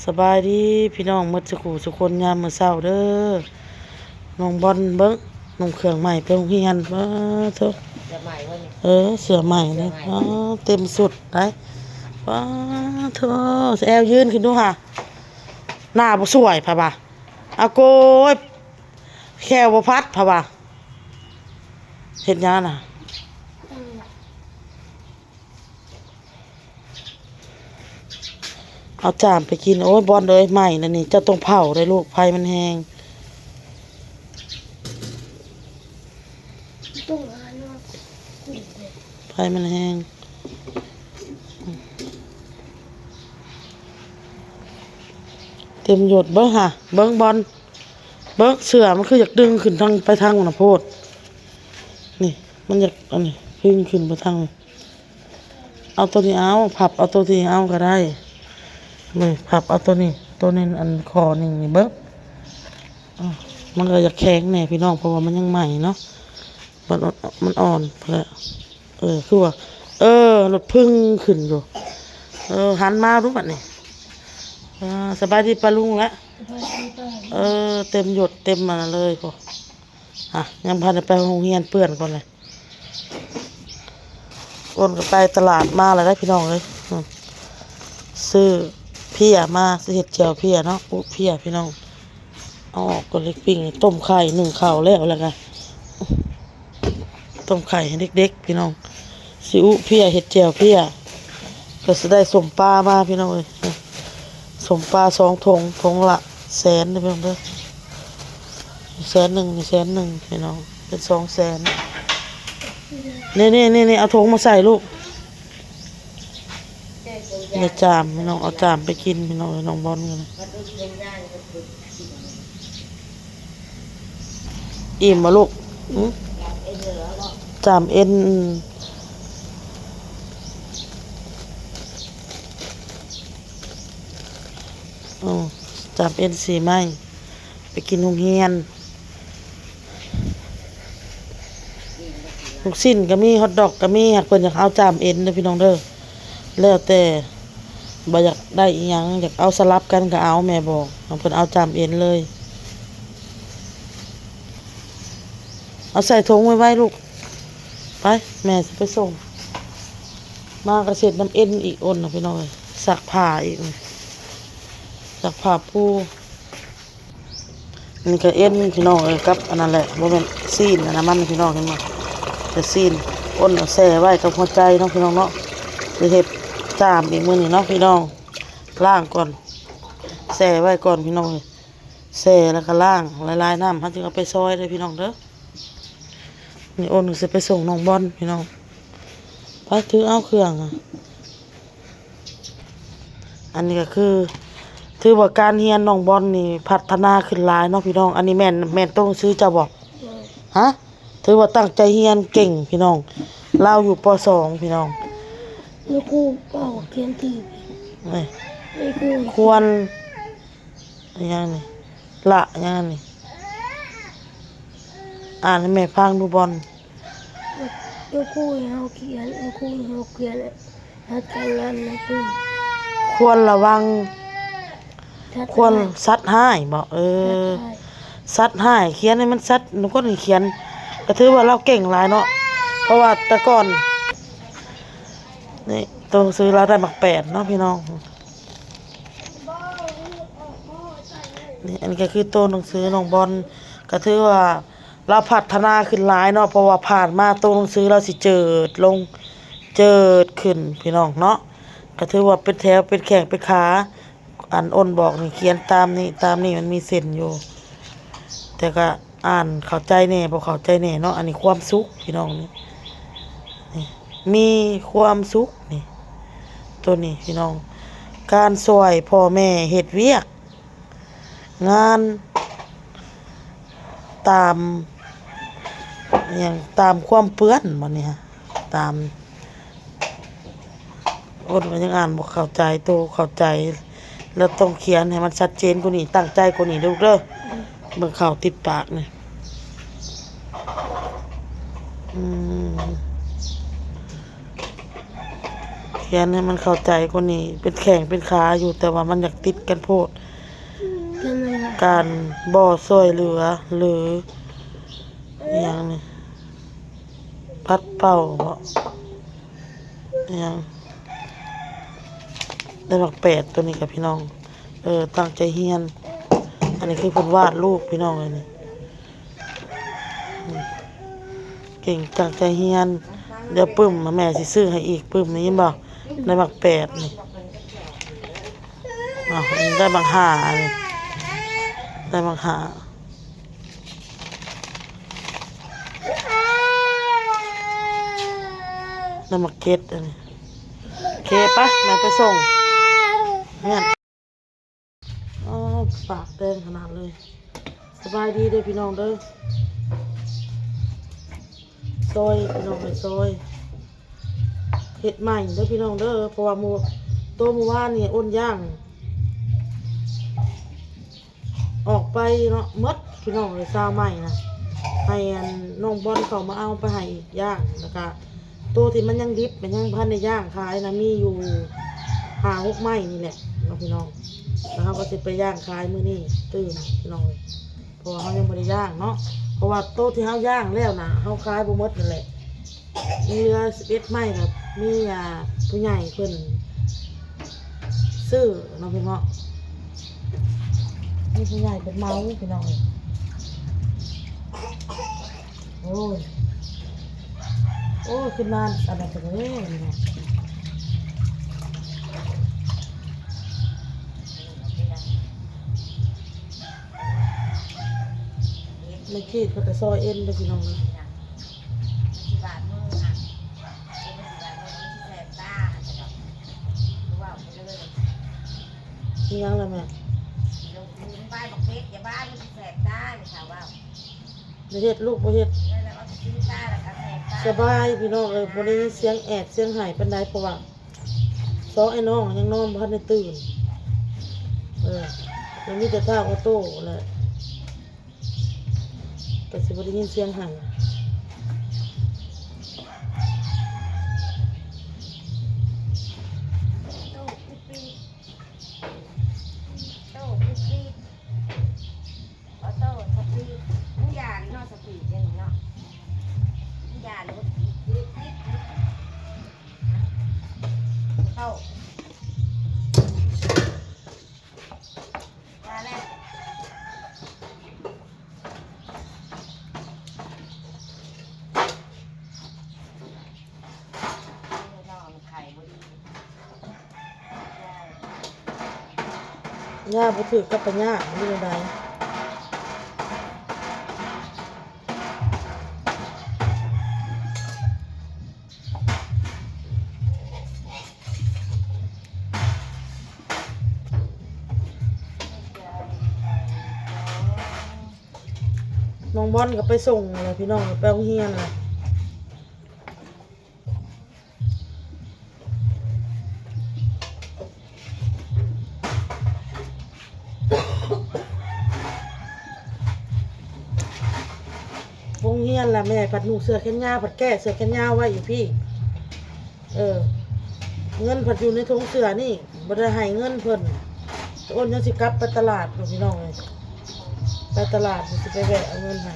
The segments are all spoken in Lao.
ສະບາຍດີພີ່ນ້ອງໝົດສູ່ຄູ່ສູ່ຄົນ ຍາມມື້ເຊົ້າເດີ້. ນ້ອງບອນເບິ່ງ ນຸ່ງເຄື່ອງໃໝ່ໄປໂຮງຮຽນ. ປາໂທ້ ເສື້ອໃໝ່ບໍ່ນີ້? ເອີ ເສື້ອໃໝ່ເດ້. ເສື້ອໃໝ່ ປາ ເຕັມຊຸດໄດ໋. ປາໂທ້ ແອວຢືນຂຶ້ນດູຫາ ໜ້າບໍ່ສວຍ ພະວ່າ. ອາໂກຍ ແຂ້ວບໍ່ພັດ ພະວ່າ. ເຮັດຫຍັງນະ? ເອົາຈາມໄປກິນ. ໂອ້ຍ ບອນເອີຍ ໄໝ້ແລ້ວນີ້. ເຈົ້າຕ້ອງເຜົາໄດ໋ລູກ ໄຟມັນແຮງ. ຕ້ອງຫາແນວ ໄຟມັນແຮງ ເຕັມຢົດ. ເບິ່ງຫາ ເບິ່ງບອນ ເບິ່ງເສື້ອມັນຄືຢາກດຶງຂຶ້ນທາງ ໄປທາງພຸ້ນນະໂພດ. ນີ້ ມັນຢາກ ອັນນີ້ ດຶງຂຶ້ນໄປທາງນີ້. ເອົາໂຕນີ້ເອົາ ພັບເອົາໂຕນີ້ເອົາກໍໄດ້. ນີ້ ພັບເອົາໂຕນີ້ ໂຕນີ້ ອັນ ຂໍ້ໜຶ່ງນີ້ເບິ່ງ. ອາ ມັນກໍຢາກແຂງແດ່ພີ່ນ້ອງ ເພາະວ່າມັນຍັງໃໝ່ເນາະ. ມັນ ມັນອ່ອນພຸ້ນແຫຼະ. ເອີ ຄືວ່າ ເອີ ລົດພຶ້ງຂຶ້ນຢູ່. ເອີ ຫັນມາດູບັດນີ້. ອາ ສະບາຍດີປ້າລຸງລະ. ສະບາຍດີປ້າ. ເອີ ເຕັມຢົດເຕັມອັນນັ້ນເລີຍພຸ້ນ. ອາ ຍັງບໍ່ທັນໄດ້ໄປໂຮງຮຽນ ເປື້ອນກ່ອນເລີຍ. ໂອນກໍໄປຕະຫຼາດມາແລ້ວໄດ໋ພີ່ນ້ອງເອີຍ. ອືມ ຊື້ເພ້ຍມາ ຊິເຮັດແຈ່ວເພ້ຍເນາະ ອຸເພ້ຍພີ່ນ້ອງ. ເອົາອອກກ່ອນ ເລັກປີ້ງ ຕົ້ມໄຂ່ ໜຶ້ງເຂົ້າແລ້ວ ແລ້ວກໍຕົ້ມໄຂ່ໃຫ້ເດັກໆ ພີ່ນ້ອງ. ຊິອຸເພ້ຍ ເຮັດແຈ່ວເພ້ຍ ກໍຊິໄດ້ສົ້ມປາມາພີ່ນ້ອງເອີຍ. ສົ້ມປາສອງຖົງ ຖົງລະແສນເດີພີ່ນ້ອງເດີ. ແສນໜຶ່ງ ນີ້ແສນໜຶ່ງພີ່ນ້ອງ ເປັນສອງແສນ. ນີ້ໆໆໆ ເອົາຖົງມາໃສ່ລູກ. ໄດ້ຈາມພີ່ນ້ອງ ເອົາຈາມໄປກິນພີ່ນ້ອງເອີຍ ນ້ອງບອນ. ອີ່ມບໍ່ລູກ? ຫື? ຈາມເອັນ. ອໍ ຈາມເອັນສີ່ໄມ້ ໄປກິນໂຮງຮຽນ. ລູກຊິ້ນກໍມີ ຮອດດອກກໍມີ ຫາກເພິ່ນຢາກເອົາຈາມເອັນເດີພີ່ນ້ອງເດີ. ແລ້ວແຕ່ ບໍ່ຢາກໄດ້ອີ່ຫຍັງ ຢາກເອົາສະຫຼັບກັນກໍເອົາ ແມ່ບອກ. ເພິ່ນເອົາຈາມເອັນເລີຍ. ເອົາໃສ່ຖົງໄວໆລູກ. ໄປ ແມ່ຊິໄປສົ່ງ. ມາກໍເຊັດນ້ຳເອັນອີກ ໂອນນະພີ່ນ້ອງເອີຍ. ຊັກຜ້າອີກ ຊັກຜ້າປູ. ອັນນີ້ກໍເອັນພີ່ນ້ອງເອີຍ ກັບອັນນັ້ນແຫຼະ ບໍ່ແມ່ນຊີ້ນ ອັນນັ້ນມັນພີ່ນ້ອງ ເຫັນບໍ່? ແຕ່ຊີ້ນ ໂອນແຊ່ໄວ້ກັບຫົວໃຈເນາະພີ່ນ້ອງເນາະ. ຊິເຮັດຈາມອີກມື້ນີ້ເນາະພີ່ນ້ອງ. ລ້າງກ່ອນ ແຊ່ໄວ້ກ່ອນພີ່ນ້ອງເອີຍ. ແຊ່ແລ້ວກໍລ້າງຫຼາຍໆນ້ຳ ເຮົາຈຶ່ງເອົາໄປຊອຍເດີພີ່ນ້ອງເດີ. ນີ້ໂອນຊິໄປສົ່ງນ້ອງບອນພີ່ນ້ອງ. ໄປ ຖືເອົາເຄື່ອງ. ອັນນີ້ກໍຄື ຖືວ່າການຮຽນນ້ອງບອນນີ້ພັດທະນາຂຶ້ນຫຼາຍເນາະພີ່ນ້ອງ. ອັນນີ້ແມ່ນ ແມ່ນໂຕໜັງສືເຈົ້າບໍ່? ໂດຍ. ຮະ? ຖືວ່າຕັ້ງໃຈຮຽນເກັ່ງພີ່ນ້ອງ. ລາວຢູ່ ປໍສອງ ພີ່ນ້ອງ. ແມ່ຄູເວົ້າຂຽນຖືກ. ເອີຍ ແມ່ຄູ ຄວນ ອີຫຍັງນີ້ ລະຫຍັງນີ້ ອ່ານໃຫ້ແມ່ຟັງດູບອນ. ແມ່ຄູໃຫ້ເຮົາຂຽນ ແມ່ຄູໃຫ້ເຮົາຂຽນ ຮັດການງານໃນຕື່ມ. ຄວນລະວັງ ສັດ ຄວນ ຮ້າຍ ສັດຮ້າຍບໍ? ເອີ ສັດຮ້າຍ ສັດຮ້າຍ ຂຽນໃຫ້ມັນຊັດ ໜູກໍຂຽນ ກໍຖືວ່າລາວເກັ່ງຫຼາຍເນາະ ເພາະວ່າແຕ່ກ່ອນ ນີ້ ໂຕໜັງສືລາວໄດ້ໝາກແປດເນາະພີ່ນ້ອງ. ນີ້ ອັນນີ້ກໍຄືໂຕໜັງສືນ້ອງບອນ ກໍຖືວ່າລາວພັດທະນາຂຶ້ນຫຼາຍເນາະ ເພາະວ່າຜ່ານມາໂຕໜັງສືລາວຊິເຈີດລົງ ເຈີດຂຶ້ນພີ່ນ້ອງເນາະ. ກໍຖືວ່າເປັນແຖວເປັນແຂ້ງເປັນຂາ ອັນໂອນບອກນີ້ຂຽນຕາມນີ້ ຕາມນີ້ມັນມີເສັ້ນຢູ່ ແຕ່ກໍ ອ່ານເຂົ້າໃຈແດ່ ບໍ່ເຂົ້າໃຈແດ່ເນາະ. ອັນນີ້ຄວາມສຸກພີ່ນ້ອງ ນີ້ ນີ້ ມີຄວາມສຸກ ນີ້ ໂຕນີ້ພີ່ນ້ອງ ການຊ່ວຍພໍ່ແມ່ເຮັດວຽກງານ ຕາມ ຫຍັງ ຕາມຄວາມເປື້ອນ ບັດນີ້ ຕາມ ຄົນກໍຍັງອ່ານບໍ່ເຂົ້າໃຈ ໂຕເຂົ້າໃຈ ແລ້ວຕ້ອງຂຽນໃຫ້ມັນຊັດເຈນກວ່ານີ້ ຕັ້ງໃຈກວ່ານີ້ເດີລູກເດີ. ເບິ່ງເຂົ້າຕິດປາກນີ້ ອືມ ຂຽນໃຫ້ມັນເຂົ້າໃຈກວ່ານີ້ ເປັນແຂ້ງເປັນຂາຢູ່ ແຕ່ວ່າມັນຢາກຕິດກັນໂພດ. ການບໍ່ຊ່ວຍເຫຼືອ ຫຼື ອີຫຍັງນີ້ ປັດເປົ່າບໍ ອີຫຍັງ ໄດ້ໝາກແປດ ໂຕນີ້ກະພີ່ນ້ອງ ເອີ ຕັ້ງໃຈຮຽນ. ອັນນີ້ຄືເພິ່ນວາດຮູບພີ່ນ້ອງເອີຍນີ້. ເກັ່ງຕັ້ງໃຈຮຽນ. ດຽວປຶ້ມ ແມ່ຊິຊື້ໃຫ້ອີກປຶ້ມ ໄດ້ຍິນບໍ່? ໄດ້ໝາກແປດນີ້. ອ້າວ ໄດ້ບັກຫ້ານີ້ ໄດ້ບັກຫ້າ ໄດ້ບັກເຈັດອັນນີ້. ໂອເຄ ໄປ ແມ່ໄປສົ່ງຮຽນ. ອໍ ປາກແດງຂະໜາດເລີຍ. ສະບາຍດີເດີພີ່ນ້ອງເດີ. ຊອຍພີ່ນ້ອງເອີຍ ຊອຍ ເຮັດໃໝ່ເດີພີ່ນ້ອງເດີ ເພາະວ່າມື້ ໂຕມື້ວານນີ້ອົນຢ່າງອອກໄປເນາະ ໝົດພີ່ນ້ອງເອີຍ ຊາວໄມ້ນະ ໃຫ້ອັນນ້ອງບອນເຂົາມາເອົາໄປໃຫ້ອີກຢ່າງ ແລ້ວກະໂຕທີ່ມັນຍັງດິບ ມັນຍັງບໍ່ທັນໄດ້ຍ່າງຂາຍນະ ມີຢູ່ຫ້າຫົກໄມ້ນີ້ແຫຼະເນາະພີ່ນ້ອງ. ແລ້ວເຮົາກະຊິໄປຍ່າງຂາຍມື້ນີ້ຕື່ມພີ່ນ້ອງເອີຍ. ເພາະວ່າເຮົາຍັງບໍ່ໄດ້ຍ່າງເນາະ ເພາະວ່າໂຕທີ່ເຮົາຍ່າງແລ້ວນະ ເຮົາຂາຍບໍ່ໝົດນັ້ນແຫຼະ ຍັງເຫຼືອສິບເອັດໄມ້ ກະມີ ອ່າ ຜູ້ໃຫຍ່ເພິ່ນຊື້ເນາະ ເພິ່ນເນາະ ມີຜູ້ໃຫຍ່ເພິ່ນເໝົາພີ່ນ້ອງເອີຍ. ໂອ້ຍ ໂອ້ຍ ຂຶ້ນມາອັນນັ້ນເລີຍເນາະ. ແມ່ຂີດເພິ່ນກະຊອຍເອັນເດີພີ່ນ້ອງເອີຍ. ມີຫຍັງລະແມ່? ໄດ້ເຮັດລູກບໍ່ເຮັດ. ສະບາຍພີ່ນ້ອງເອີຍ ບໍ່ໄດ້ຍິນສຽງແອດສຽງໄຫ້ປານໃດ ເພາະວ່າ ສອງອ້າຍນ້ອງຍັງນອນບໍ່ທັນໄດ້ຕື່ນ ເອີ ມັນມີແຕ່ທ້າວອອໂຕ້ແຫຼະ ກະຊິບໍ່ໄດ້ຍິນສຽງໄຫ້. ໂຕປິດປີ ໂຕປິດປີ ອອໂຕ້ສະປີດ ມັນຢ່ານີ້ເນາະ ສະປີດຢ່ານີ້ເນາະ ມັນຢ່າລົດ ໂຕ ວ່າແລ້ວ ນ້ອງໄຂ່ບໍ່ດີ. ຍ່າບໍ່ຖືກກັບພະຍາດ ຫຼືແນວໃດ? ນ້ອງບອນກະໄປສົ່ງແລ້ວພີ່ນ້ອງ ໄປໂຮງຮຽນແລ້ວ. ໂຮງຮຽນລະ ແມ່ພັດນຸ່ງເສື້ອແຂນຍາວ ພັດແກ້ເສື້ອແຂນຍາວໄວ້ຢູ່ພີ້ ເອີ ເງິນພັດຢູ່ໃນຖົງເສື້ອນີ້ ບໍ່ໄດ້ໃຫ້ເງິນເພິ່ນ. ໂອນຍັງຊິກັບໄປຕະຫຼາດຢູ່ ພີ່ນ້ອງເອີຍ ໄປຕະຫຼາດ ຊິໄປແວະເອົາເງິນໃຫ້.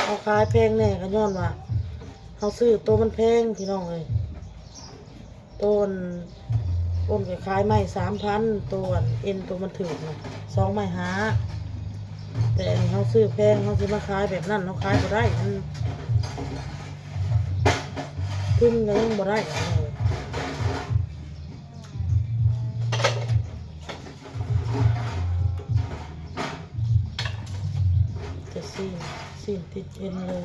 ເຮົາຂາຍແພງແດ່ກະຍ້ອນວ່າເຮົາຊື້ໂຕມັນແພງ ພີ່ນ້ອງເອີຍ. ໂຕອັນ ໂອນກະຂາຍໄມ້ສາມພັນ ໂຕອັນເອັນໂຕມັນຖືກນະ ສອງໄມ້ຫ້າ. ແຕ່ອັນເຮົາຊື້ແພງ ເຮົາຊິມາຂາຍແບບນັ້ນ ເຮົາຂາຍບໍ່ໄດ້ ມັນ ທຶນກະຍັງບໍ່ໄດ້. ແຕ່ຊີ້ນ ຊີ້ນຕິດເອັນເລີຍ.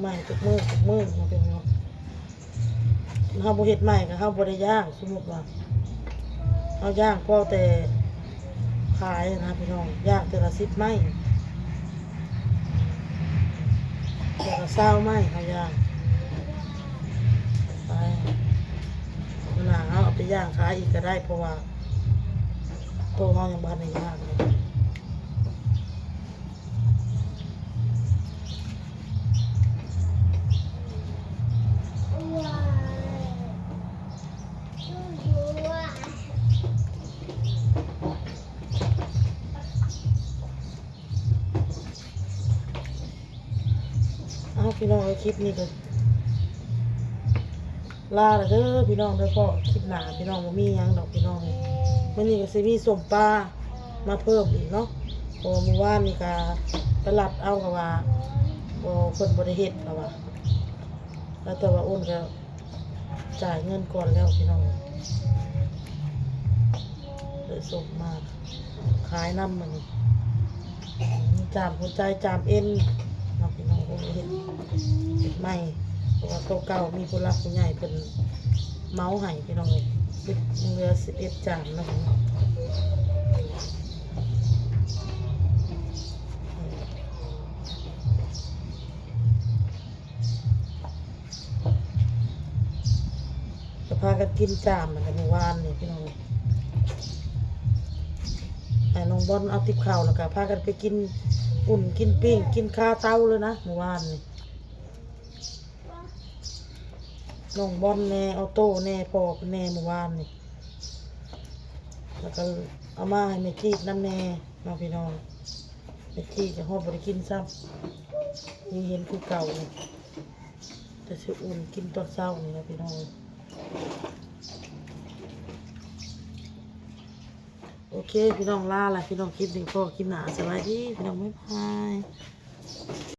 ໃໝ່ທຸກມື້ທຸກມື້ເນາະ ເຮົາບໍ່ເຮັດໃໝ່ກໍເຮົາບໍ່ໄດ້ຍ່າງ. ສົມມຸດວ່າເຮົາຍ່າງພໍແຕ່ຂາຍນະພີ່ນ້ອງ, ຍ່າງເທື່ອລະສິບໄມ້ ເທື່ອລະຊາວໄມ້ເຮົາຍ່າງໄປ. ມື້ໜ້າເຮົາເອົາໄປຍ່າງຂາຍອີກກໍໄດ້ ເພາະວ່າໂຕເຮົາຍັງບໍ່ທັນໄດ້ຍ່າງເລີຍ. ເອົາ ພີ່ນ້ອງເອີຍ ຄລິບນີ້ກໍລາລະເດີພີ່ນ້ອງເດີ. ພໍ້ຄລິບໜ້າພີ່ນ້ອງ, ບໍ່ມີຫຍັງດອກພີ່ນ້ອງເອີຍ. ມື້ນີ້ກໍຊິມີສົ້ມປາມາເພີ່ມອີກເນາະ ເພາະວ່າມື້ວານນີ້ກໍໄປລັດເອົາ ເຂົາວ່າບໍ່ ເພິ່ນບໍ່ໄດ້ເຮັດ ເຂົາວ່າ ແລ້ວແຕ່ວ່າໂອນກໍ ຈ່າຍເງິນກ່ອນແລ້ວພີ່ນ້ອງ, ໄດ້ສົ່ງມາຂາຍນຳມື້ນີ້. ມີຈາມຫົວໃຈ ຈາມເອັນເນາະພີ່ນ້ອງ. ໂອ້ ເຮັດ ເຮັດໃໝ່ ເພາະວ່າໂຕເກົ່າມີຜູ້ຫຼັກຜູ້ໃຫຍ່ເພິ່ນເໝົາໃຫ້ພີ່ນ້ອງເອີຍ, ເຮັດຍັງເຫຼືອສິບເອັດຈາມເນາະພີ່ນ້ອງ. ກໍພາກັນກິນຈາມນຳກັນມື້ວານນີ້ພີ່ນ້ອງ. ໃຫ້ນ້ອງບອນເອົາຕິບເຂົ້າ ແລ້ວກໍພາກັນໄປກິນອຸ່ນ ກິນປີ້ງ ກິນຄາເຕົາເລີຍນະມື້ວານນີ້. ນ້ອງບອນແດ່ ອອໂຕ້ແດ່ ພໍ່ເພິ່ນແດ່ ມື້ວານນີ້ ແລ້ວກໍເອົາມາໃຫ້ແມ່ຈີດນຳແດ່ເນາະພີ່ນ້ອງ. ແມ່ຈີດກໍຮອດບໍ່ໄດ້ກິນຊ້ຳ ຍັງເຫັນຄືເກົ່ານີ້ ແຕ່ຊິອຸ່ນກິນຕອນເຊົ້ານີ້ລະພີ່ນ້ອງ. ໂອເຄພີ່ນ້ອງ ລາລະພີ່ນ້ອງ, ຄລິບນີ້ພໍ້ຄລິບໜ້າ. ສະບາຍດີພີ່ນ້ອງ ບາຍບາຍ.